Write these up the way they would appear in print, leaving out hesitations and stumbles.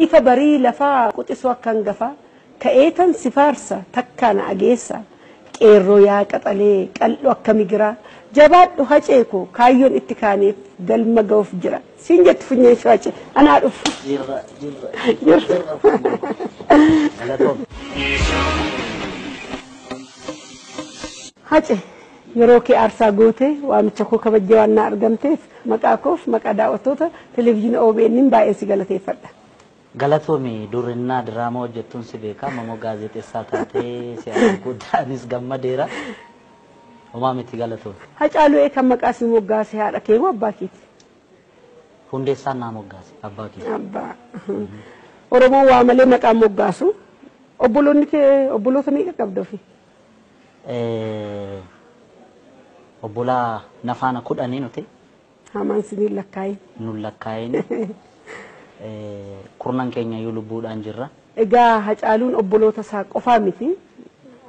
Ifa barii lafaa quxisuu akka hangafaa ka'eetan si faarsa takkaan ageessa qeerroo yaa qaxalee qal'oo akka migiraa jabaadhu Hacee koo kaayyoon itti kaaneef galma ga'uuf jira. Siin jettu funyeen shoo Hacee anaa dhufu. Jirra jirra jirra. Galatoom. Hace yeroo kee aarsaa goote waamicha koo kabajjee waan na argamteef maqaa koof maqaa daawwattoota televezyiinii OBN baay'ee si galateeffadha. Galatoomi durinnaa diraamaa hojjettuun si beeka. Mamoo gaazexeessaa taatee si arguudhaanis gammadeera. Homaa miti galatoomi. Hacaaluu kan maqaa si moggaase haadha kee moo abbaa keeti? Hundeessaan naa moggaase abbaa kee. Abbaa. Oromoon waa malee maqaa moggaasu. Obboloonni kee obboloota meeqa qabda ofii? Obbolaa nafaana 10 nuti. Hamaan siniin lakkaa'in. Nun lakkaa'in. 10 keenya iyyuu lubbuudhaan jirra. Egaa Hacaaluun obboloota isaa qofaa miti.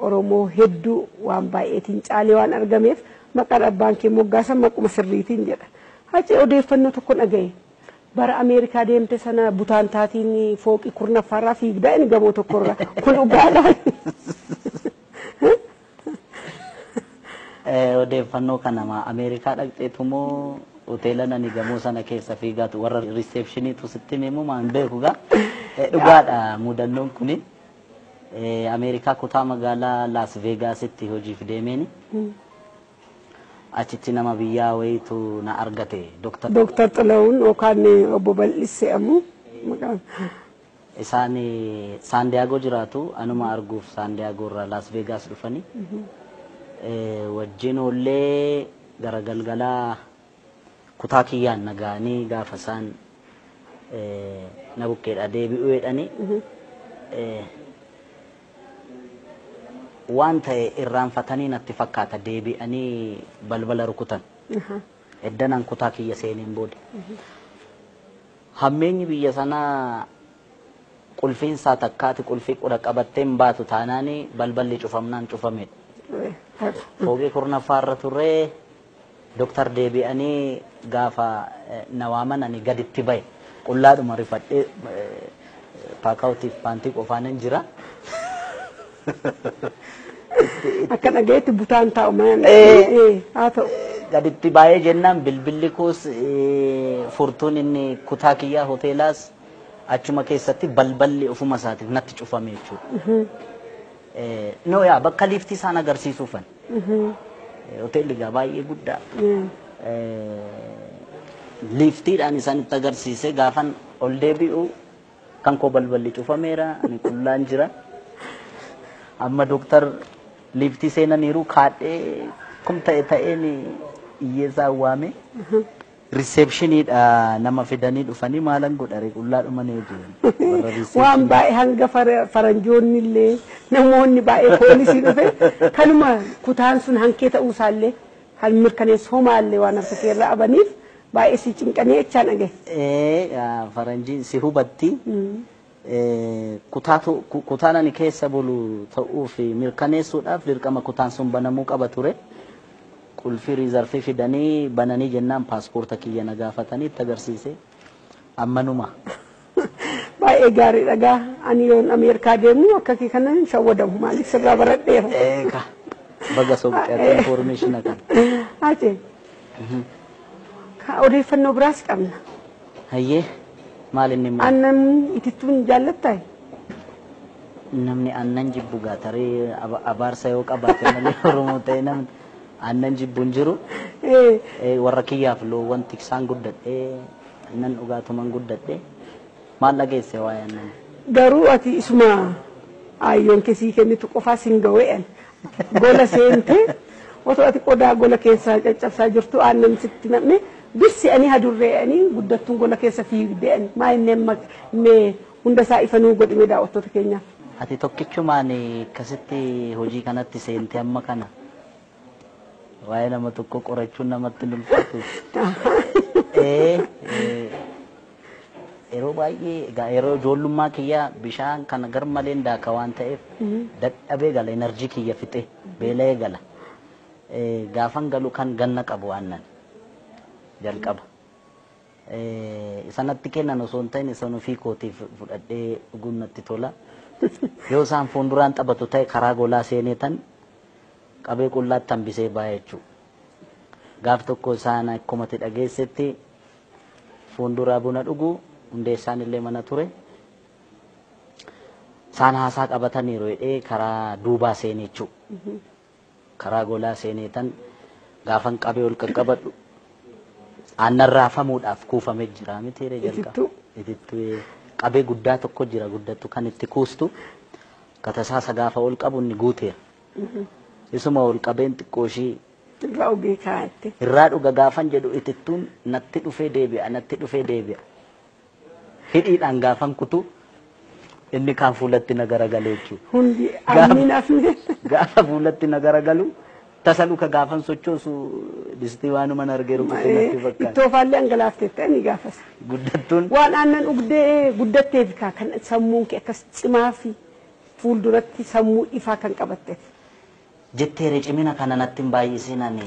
Oromoo hedduu waan baay'eetiin caalee waan argameef maqaan abbaan kee moggaasan maquma sirriitiin jedha. Hacee odeeffannoo tokko dhagaye. Bara Ameerikaa deemte sana butaan taatiin fooqii kurnaffaarraa fiigdaa inni gamoo tokkorraa. Kun dhugaadha. Odeeffannoo kana Ameerikaa dhaqxeetu moo hoteela nani gamoo sana keessa fiigaatu warra riiseepshiniitu sitti himu maan beeku gaa. Dhugaadha mudannoon kuni. Ameerikaa kutaa magaalaa Las Vegaasitti hojiif deemeeni. Achitti nama biyyaa wayiitu na argate. Dooktar Xilawuun yookaan obbo Bal'isee ammoo. Isaan San Diego jiraatu anuma arguuf San Diego irraa Las Vegas dhufani. Wajjin oollee gara galgalaa kutaa kiyyaan nagaanii gaafa isaan na bukkeedha deebi'uu jedhanii waan ta'e irraanfatanii natti fakkaata deebi'anii balbala rukutan. Eddanaan kutaa kiyya seeneen booda. Hammeenyi biyya sanaa qulfiinsaa takkaati qulfii qudha qabattee hin baatu taanaani balballi cufamnaan cufamedha. Fooqii kurnaffaarra turree Dooktar deebi'anii gaafa na waaman ani gaditti bahe. Qullaadhuma rifadhee paakaawutiif paantii qofaanan jira. Akka dhagayetti butaan taa'u mana haa ta'u. Gaditti baay'ee jennaan bilbilli koos furtuun inni kutaa kiyyaa hoteelaas achuma keessatti balballi ofuma isaatiif natti cufame jechuudha. No yaa bakka liiftii isaan agarsiisuufan. Hoteelli gaa baay'ee guddaa. Liiftiidhaan isaan itti agarsiise gaafan ol deebi'u kan koo balballi cufameera ani qullaan jira. Amma dooktar liiftii seenaniiru kaadhee kum ta'e ta'een hiyyeessaa waame. Riseepshiniidha nama fidanii dhufanii maalan godhare qullaa dhumanii jiru. Waan baay'ee hanga faranjoonni illee namoonni baay'ee poolisii dhufe kanuma kutaan sun hankee ta'uu isaallee han mirkaneessu homaallee waan harka keerraa abaniif baay'ee si cinqanii jechaan dhagaye. Faranjiin si hubatti. Kutaan ani keessa bulu ta'uu fi mirkaneessuudhaaf dirqama kutaan sun banamuu qaba ture. Qulfii riizarfii fidanii bananii jennaan paaspoorta kiyya na gaafatanii itti agarsiise. Ammanuma. Baay'ee gaariidha gaa ani yoon Ameerikaa deemu akka kee kana hin shawwadamu maaliif sirraa baradheera. Eega baga soqxee information kana. Hace. Odeeffannoo biraas qabna. Hayyee maal inni immoo? Aannan itittuun jaallattaa? Namni aannan jibbu gaa tarii abaarsa yoo qabaate malee Oromoo ta'e namni aannan jibbu hin jiru. Warra kiyyaaf loowwan tiksaan guddadhee aannan dhugaatuman guddadhee maal dhageesse waa'ee aannan? Garuu ati isuma aayyoon kee sii kennitu qofaa siin ga'u gola seentee otoo ati qodaa gola keessaa caccabsaa jirtu aannan sitti namne birsi'anii hadurree'anii guddattuun gola keessa fiigde'an maa inni amma mee hunda isaa ifanuu godhime daawwattoota keenyaaf. Ati tokkichumaan akkasitti hojii kanatti seentee amma kana waa'ee nama tokko qorachuun namatti hin ulfaatu. Yeroo baay'ee egaa yeroo ijoollummaa kiyyaa bishaan kana garmaleen daaka waan ta'eef dadhabee gala enerjii kiyya fixee beela'ee gala. Gaafan galu kan ganna qabu aannan jalqaba. Sanatti kennan osoo hin ta'in isaan ofii kootiif fudhadhee dhuguun natti tola. Yoo isaan fuulduraan taphatu ta'e karaa golaa seenee tan qabee qullaatti hambisee ba'a jechuudha. Gaaf tokko isaan akkuma ati dhageessetti fuulduraa buna dhugu Hundeessaan illee mana ture. Isaan haasaa qabataniiru jedhee karaa duubaa seenee jechuudha. Karaa golaa seenee tan gaafan qabee ol qaqqabadhu aannan raafamuudhaaf kuufamee jira miti jalqaba. Itittuu. Itittuu qabee guddaa tokko jira guddattu kan itti kuustu katasaasa gaafa ol qabu inni guuteera. Isuma ol qabeen xiqqoo ishii Irraa ogee kaa'atte. irraa dhuga gaafan jedhu itittuun natti dhufee deebi'a natti dhufee deebi'a. Hidhiidhaan gaafan kutu inni kaan fuulatti na garagalee jechuudha. Hundi aannin hafne. Gaafa fuulatti na garagalu tasa luka gaafan sochoosu distii waanuma na argee rukute natti fakkaata. Ittoo faallee angalaaftetti ani gaafas. Guddattuun Waan aannan dhugdee guddatteef kaa kan sammuun kee akkas cimaa fi fuulduratti sammuu ifaa kan qabatteef. Jetteere cimina kana natti hin baay'isin ani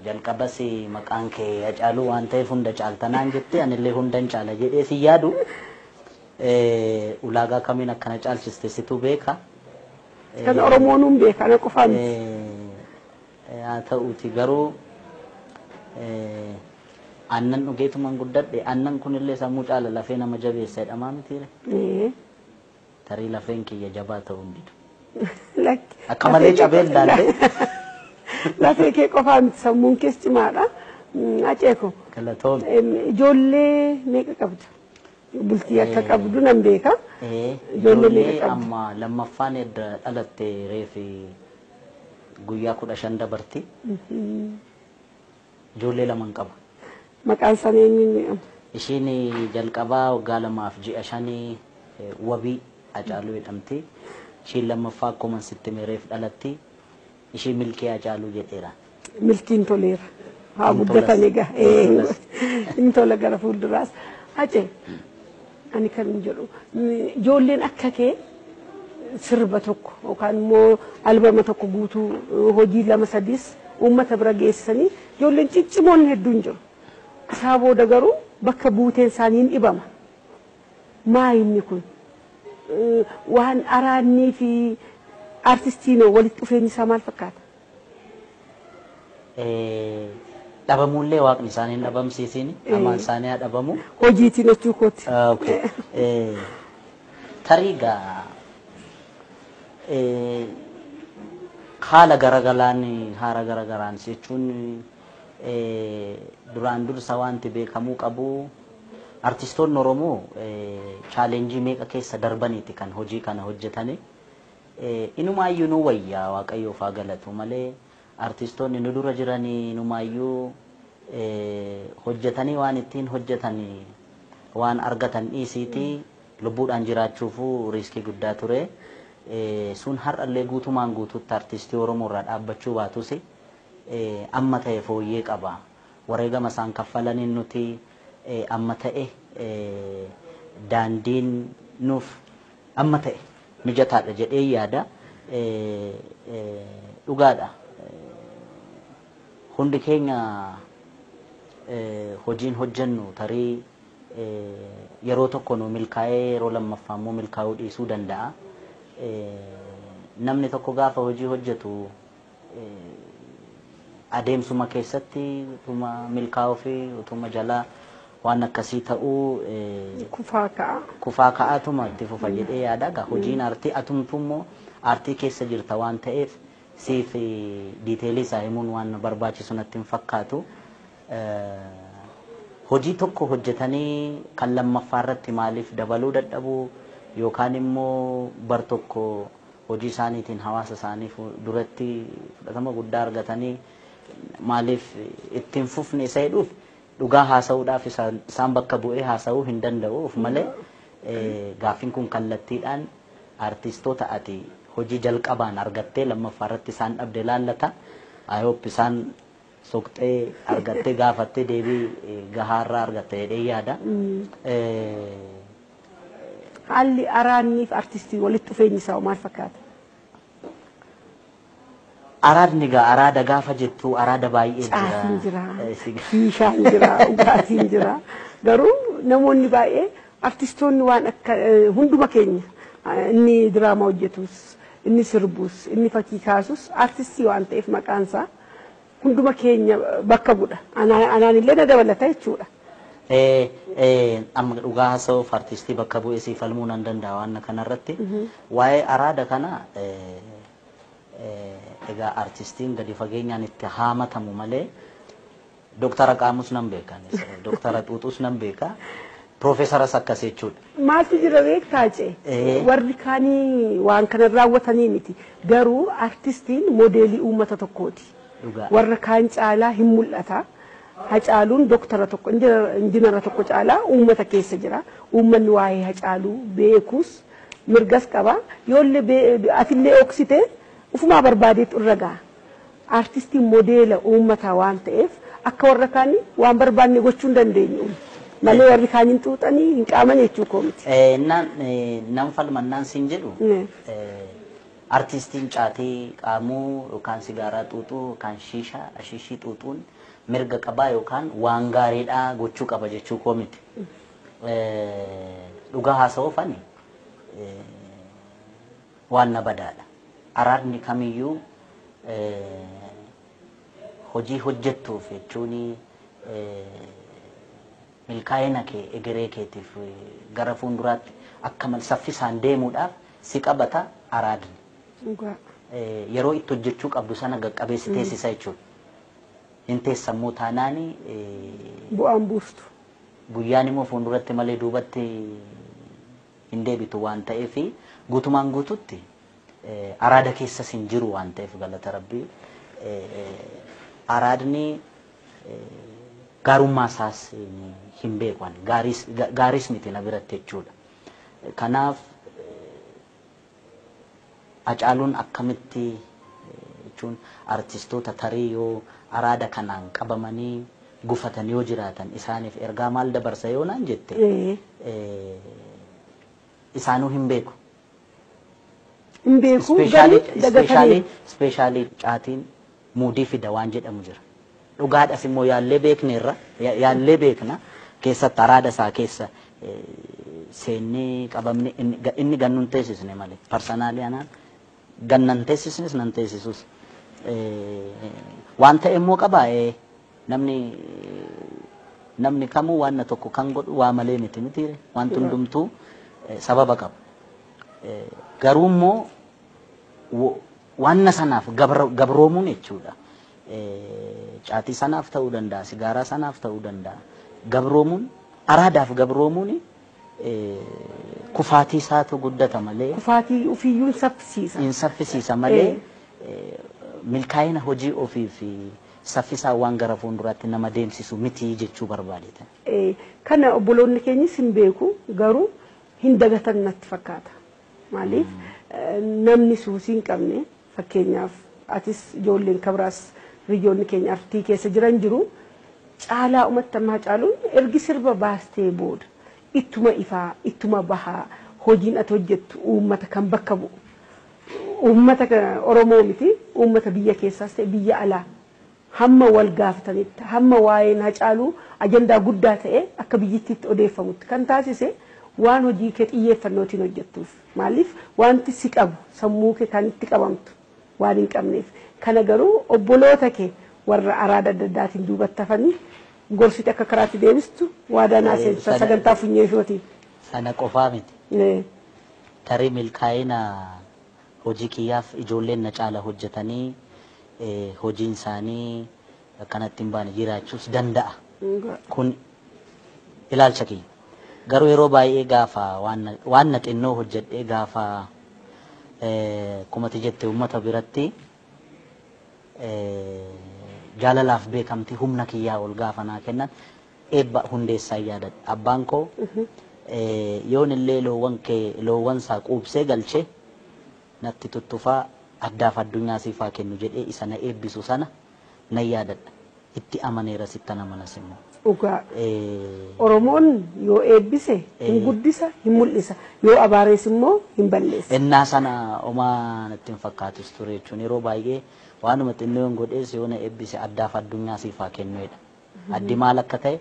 jalqabas maqaan kee Hacaaluu waan ta'eef hunda caaltanaan jette anillee hunda hin caala jedhee si yaadu ulaagaa kamiin akkana caalchiste situ beeka. Kan Oromoon hin beeka ana qofaa miti. Haa ta'uuti garuu aannan dhugeetuman guddadhe aannan kunillee sammuu caala lafee nama jabeessa jedhamaa mitiire. Tarii lafeen kiyya jabaa ta'uu hin didu. Lakki. Akka malee cabeen ilaalle. Lafee kee qofaa miti sammuun kees cimaadha. Aceeko. Galatoon. Ijoollee meeqa qabda? Bultii akka qabdu nan beeka. Ijoollee meeqa Ijoollee qabda? Amma lammaffaan edda dhalatte reefi guyyaa 15 dabarti. Ijoollee lama qaba. Maqaan isaanii eenyuun jedhamu? Ishiin jalqabaa waggaa 2 fi ji'a 5 Wabii Hacaaluu jedhamti. Ishiin lammaffaa akkuma sitti meereef dhalatti. Ishii Milkii Hacaaluu jedheera. Milkiin toleera. Haa Hin guddatan tolas. egaa. Hin tolas. Hin tola gara fuulduraas. Hacee ani kan jedhu ijoolleen akka kee sirba tokko yookaan immoo albama tokko guutuu hojii 2 3 uummata bira geessanii ijoolleen ciccimoon hedduun jiru. Isaa booda garuu bakka buuteen isaanii hin dhibama. Maa inni kun? Waan araannii fi artistiin walitti dhufeenyi isaa maal fakkaata? Dhabamuullee waaqni isaanii hin dhabamsiisiin hamaan isaanii haa dhabamu. Hojiitiin jechuu kooti. Okay. Tarii egaa haala garagalaan haara garagaraan jechuun duraan dursa wanti beekamuu qabu artistoonni Oromoo chaalenjii meeqa keessa darbaniiti kan hojii kana hojjetani. Inumaayyuu nu wayyaa Waaqayyoof haa galatu malee artistoonni nu dura jiranii inumaayyuu hojjetanii waan ittiin hojjetanii waan argatan dhiisiitii lubbuudhaan jiraachuufuu riiskii guddaa ture. Sun har'allee guutumaan guutuutti artistii Oromoo irraa dhaabbachuu baatus amma ta'e fooyyee qaba. Wareegama isaan kaffalaniin nuti amma ta'e daandiin nuuf amma ta'e mijataadha jedhee yaada. Dhugaadha. Hundi keenya hojiin hojjennu tarii yeroo tokko nu milkaa'ee yeroo lammaffaa immoo milkaa'uu dhiisuu danda'a. Namni tokko gaafa hojii hojjetu adeemsuma keessatti utuma milkaa'uu fi utuma jalaa waan akkasii ta'uu Kufaa ka'a. Kufaa ka'aatuma itti fufa jedhee yaada. Egaa hojiin aartii atumtu immoo aartii keessa jirta waan ta'eef siif diiteelii isaa himuun waan barbaachisu natti hin fakkaatu. Hojii tokko hojjetanii kan lammaffaa irratti maaliif dabaluu dadhabu yookaan immoo bar tokko hojii isaaniitiin hawaasa isaanii duratti fudhatama guddaa argatanii maaliif ittiin fufne isa jedhuuf dhugaa haasa'uudhaaf isaan bakka bu'ee haasa'uu hin danda'u of malee gaaffiin kun kallattiidhaan artistoota ati hojii jalqabaan argattee lammaffaa irratti isaan dhabde laallata. I hope isaan soqxee argattee gaafattee deebii gahaarraa argatte jedhee yaada. Haalli araannii fi artistii walitti dhufeenyi isaa maal fakkaata? Araadni egaa araada gaafa jettu araada baay'ee jira. Caatiin jira, shiishaan jira, dhugaatiin jira. Garuu namoonni baay'ee artistoonni waan akka hunduma keenya inni diraamaa hojjetus, inni sirbus, inni fakkii kaasus artistii waan ta'eef maqaan isaa hunduma keenya bakka bu'a. Anaan illee na dabalata jechuudha. Amma dhugaa haasa'uuf artistii bakka bu'ee siif falmuu nan danda'a waan kanarratti. Waa'ee araada kana egaa artistiin gadi fageenyaan itti haamatamu malee doktara qaamus nan beeka, doktara xuuxus nan beeka, piroofeesaras akkas jechuudha. Maaltu jira beektaa cee? Warri kaanii waan kana raawwatanii miti. Garuu artistiin moodeelii uummata tokkooti. Warra kaan caalaa hin mul'ata. Hacaaluun doktara tokko, injinara tokko caalaa uummata keessa jira. Uummanni waa'ee Hacaaluu beekus mirgas qaba. Yoollee atillee oksite ufumaa barbaadeetu irra ga'a. Artistiin moodeela uummataa waan ta'eef akka warra kaanii waan barbaanne gochuu hin dandeenyu. Malee warri kaan hin xuuxanii hin qaaman jechuu koo miti. Nan falmannaan siin jedhu artistiin caatii qaamuu yookaan sigaaraa xuuxuu yookaan shiishaa ashiishii xuuxuun mirga qabaa yookaan waan gaariidhaa gochuu qaba jechuu koo miti. Dhugaa haasa'uuf ani waan na badaadha. Araadni kamiyyuu hojii hojjettuuf jechuun milkaa'ina kee egeree keetiif gara fuulduraatti akka mal saffisaan deemuudhaaf si qabata araadni. Yeroo itti hojjechuu qabdu sana qaqqabeessi teessisa jechuudha. Hin teessammoo taanaan bu'aan buustu. Guyyaan immoo fuulduratti malee duubatti hin deebitu waan ta'eef guutumaan guututti araada keessas hin jiru waan ta'eef galata rabbii. Araadni gaarummaa isaas hin beeku gaaris miti na biratti jechuudha. Kanaaf Hacaaluun akkamitti jechuun artistoota tarii yoo araada kanaan qabamanii gufatan yoo jiraatan isaaniif ergaa maal dabarsa yoo naan jette isaanuu hin beeku. Hin beeku garuu dagatanii. Ispeeshaalii caatiin muudii fida waan jedhamu jira. Dhugaadhas immoo yaallee beekneerra yaallee beekna keessatti araada isaa keessa seennee qabamne inni gannuun teessisne malee parsanaalii anaan gannan teessisnes nan teessisus. Waan ta'e immoo qaba namni kamuu waan tokko kan godhu waa malee miti miti wanti hundumtuu sababa qaba. Garuu immoo waan sanaaf gabroomuun jechuudha. Caatii sanaaf ta'uu danda'a, sigaaraa sanaaf ta'uu danda'a. Gabroomuun araadaaf gabroomuun kufaatii isaatu guddata malee. Kufaatii ofiiyyuu hin saffisiisa. Hin saffisiisa malee milkaa'ina hojii ofii fi saffisaa waan gara fuulduraatti nama deemsisu miti jechuu barbaadeta. Kana obboloonni keenyis hin beeku garuu hin dagatan natti fakkaata. Maaliif namni suusii hin qabne fakkeenyaaf atis ijoolleen kabraas hiriyoonni keenya artii keessa jiran jiru caalaa uummata ammaa caaluun ergi sirba baastee booda ittuma ifaa ittuma bahaa hojiin ati hojjettu uummata kan bakka bu'u uummata Oromoo miti uummata biyya keessaas ta'e biyya alaa hamma wal gaafatanitti hamma waa'een Hacaaluu ajandaa guddaa ta'e akka biyyittiitti odeeffamutti kan taasise waan hojii kee xiyyeeffannootiin hojjettuuf maaliif wanti si qabu sammuu kee kan itti qabamtu waan hin qabneef kana garuu obboloota kee warra araada adda addaatiin duubatti hafanii gorsite akka karaatti deebistu waadaa naa seensa sagantaa funyeeshootiin. Sana qofaa miti. Tarii milkaa'ina hojii kiyyaaf ijoolleen na caala hojjetanii hojiin isaanii akkanatti hin baane jiraachuus danda'a. Kun ilaalcha kiyya. Garuu yeroo baay'ee gaafa waan na xinnoo hojjedhee gaafa kumati jette uummata biratti jaalalaaf beekamtii humna kiyyaa ol gaafa naa kennan eebba hundeessaa yaadadha. Abbaan koo yoon illee loowwan isaa quubsee galchee natti tuttufaa addaaf addunyaa siifaa kennu jedhee isa na eebbisu sana nan yaadadha. Itti amaneera sittan amanas immoo. Dhugaa. Oromoon yoo eebbise hin guddisa hin mul'isa yoo abaarees immoo hin balleessa. Innaa sana homaa natti hin fakkaatus ture jechuun yeroo baay'ee Waanuma xinnoo yoon godhees yoo na eebbise addaaf addunyaa siif haa kennuudha. Addi maal akka ta'e,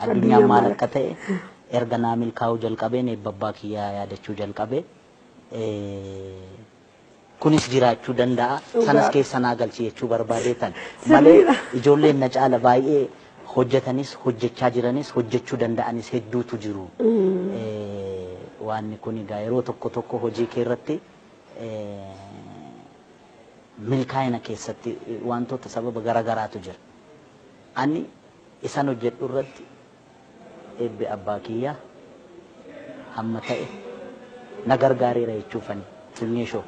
addunyaan maal akka ta'e erga naa milkaa'uu jalqabeen eebba abbaa kiyyaa yaadachuu jalqabee kunis jiraachuu danda'a. Sanas keessa naa galchi jechuu barbaadeetan. Malee ijoolleen na caala baay'ee hojjetanis hojjechaa jiranis hojjechuu danda'anis hedduutu jiru. Waanni kun egaa yeroo tokko tokko hojii kee irratti milkaa'ina keessatti wantoota sababa garaagaraatu jira. Ani isan hojjedhu irratti eebbi abbaa kiyyaa hamma ta'e na gargaareera jechuufani funyee shoo.